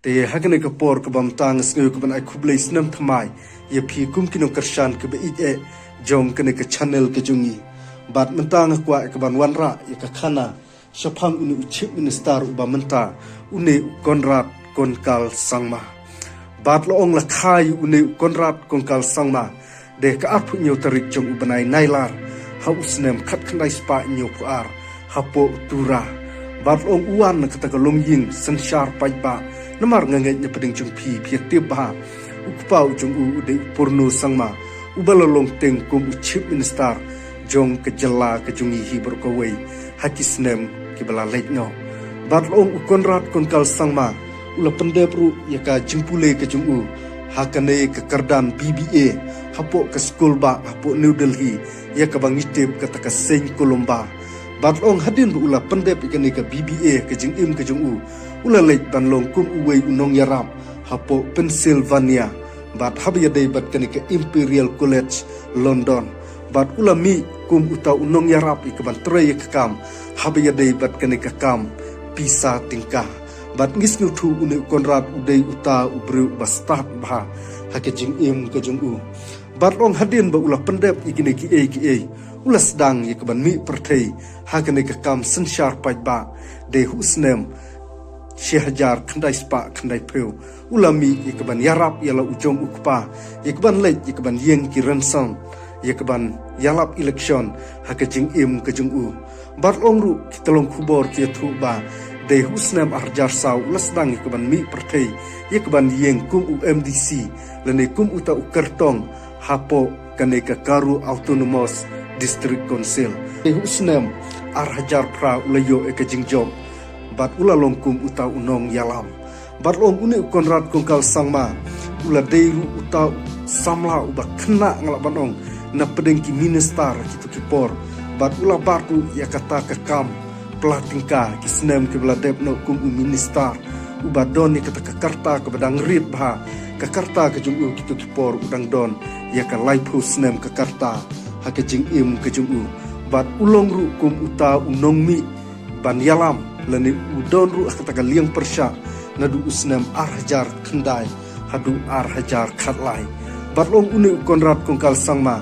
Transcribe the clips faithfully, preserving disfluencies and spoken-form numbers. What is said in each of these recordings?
Te ha kane ka por kaba mynta nga sngew ka ban ai khublei snem thymmai ïa phi kum ki nongkyrshan kiba ïeit eh jong kane ka channel ka jong ngi. Bad mynta nga kwah ka ban wanrah ïa ka khana shaphang une u Chief Minister uba mynta, une u Conrad Konkal Sangma. Bad la ong la kha ïa une u Conrad Konkal Sangma dei ka arphew hynñiew tarik jong u bnai Nailar ha u snem khatkhyndai spah hynñiewphew ar hapoh Tura. Bad la ong u wan na kata ka longïing synshar paidbah, namar nga ngeit na pdeng jong phi phi ïa tip bha u kpa u jong u u dei u Purno Sangma uba la long teng kum u Chief Minister jong ka jylla ka jong ngi hi baroh kawei ha ki snem kiba la leit noh. Bad la ong u Conrad Konkal Sangma u la pyndep ruh ïa ka jingpule ka jong u ha kane ka kyrdan B B A hapoh ka skul bah hapoh New Delhi, ïa kaba ngi tip kata ka Saint Columba. Bad la ong hadien ba u la pyndep ïa kane ka B B A ka jingim ka jong u, u la leit ban long kum uwei u nongïarap hapoh Pennsylvania. Bad haba ïadei bad kane ka Imperial College London, bad u la mih kum uta u nongïarap ïa ka ban trei ïa ka kam haba ïadei bad kane ka kam pisa tyngka. Bad ngi sngewthuh une u Conrad u dei uta u briew uba stad bha ha ka jingim ka jong u. Bad la ong hadien ba u la pyndep ïa kine kiei kiei, u la sdang ïa ka ban mih pyrthei ha kane ka kam synshar paidbah dei ha u snem shi hajar khyndai spah khyndaiphew. U la mih ïa ka ban ïarap ïa la u jong u kpa ïa ka ban leit ïa ka ban ïeng ki rynsan, ïa ka ban ïalap election ha ka jingim ka jong u. Bad la ong ruh ki tyllong khubor ki ïathuh ba dei ha u snem ar hajar saw u la sdang ïa ka ban mih pyrthei ïa ka ban ïeng kum u M D C lane kum uta u kyrtong hapoh kane ka Garo Autonomous District Council. Dei ha u snem ar hajar phra u la ïoh ïa ka jingjop bad u la long kum uta u nongïalam. Bad la ong une u Conrad Konkal Sangma u la dei ruh uta u samla uba khynnah, nga lah ban ong, na pdeng ki minister kito ki por. Bad u la bat ruh ïa kata ka kam pla tyngka ki snem kiba la dep noh kum u minister uba don ïa kata ka karta kaba dang rit bha, ka karta ka jong u kito ki por u dang don ïa ka laiphew snem ka karta ha ka jingim ka jong u. Bad u long ruh kum uta u nongmih ban ïalam lane u don ruh ha kata ka liang pyrshah naduh u snem ar hajar khyndai haduh ar hajar khatlai. Bad la ong une u Conrad Konkal Sangma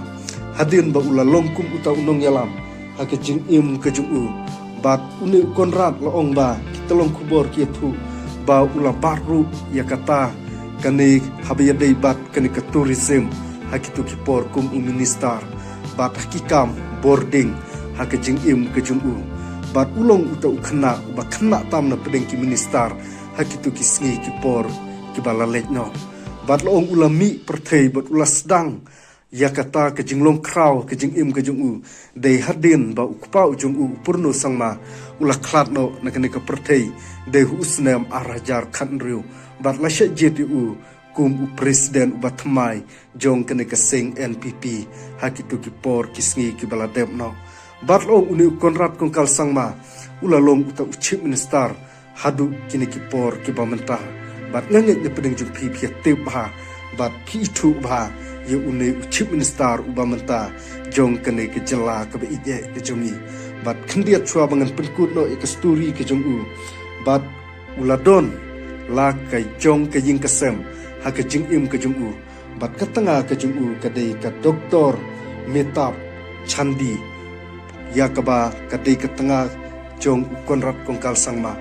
hadien ba u la long kum uta u nongïalam ha ka jingim ka jong u. Bad une u Conrad la ong ba ki tyllong khubor ki ïathuh ba u la bat ruh ïa kata kane haba ïadei bad kane ka tourism ha kito ki por kum u minister. Bad ha ki kam bording ha ka jingim ka jong u. Bad u long uta u khynnah uba khynnah tam na pdeng ki minister ha kito ki sngi ki por kiba la leit noh. Bad la ong u la mih pyrthei bad u la sdang ïa kata ka jinglong khraw ka jingim ka jong u dei hadien ba u kpa u jong u, u Purno Sangma, u la khlad noh na kane ka pyrthei dei ha u snem ar hajar khathynriew. Bad la shah jied ïa u kum u president uba thymmai jong kane ka seng N P P ha kito ki por ki sngi kiba la dep noh. Bad la ong une u Conrad Konkal Sangma u la long uta u Chief Minister haduh kine ki por kiba mynta. Bad nga ngeit na pdeng jong phi phi ïa tip bha bad phi ithuh bha ïa une u Chief Minister uba mynta jong kane ka jylla kaba ïeit eh ka jong ngi. Bad khyndiat shuwa ba ngan pynkut noh ïa ka story ka jong u, bad u la don la ka jong ka ïing ka sem ha ka jingim ka jong u. Bad ka tnga ka jong u ka dei ka Doktor Metab Chandi, ïa kaba ka dei ka tnga jong u Conrad Konkal Sangma.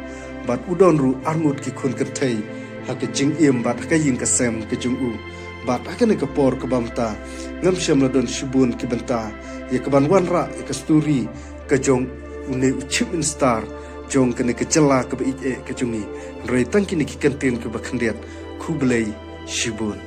Bad u don ruh arngut ki khun kynthei ha ka jingim bad ha ka ïing ka sem ka jong u. Bad ha kane ka por kaba mynta ngam shym la don shibun ki bynta ïa ka ban wanrah ïa ka story ka jong une u Chief Minister jong kane ka jylla kaba ïeit eh ka jong ngi. Hynrei tang kine ki kyntien kiba khyndiat. Khublei shibun.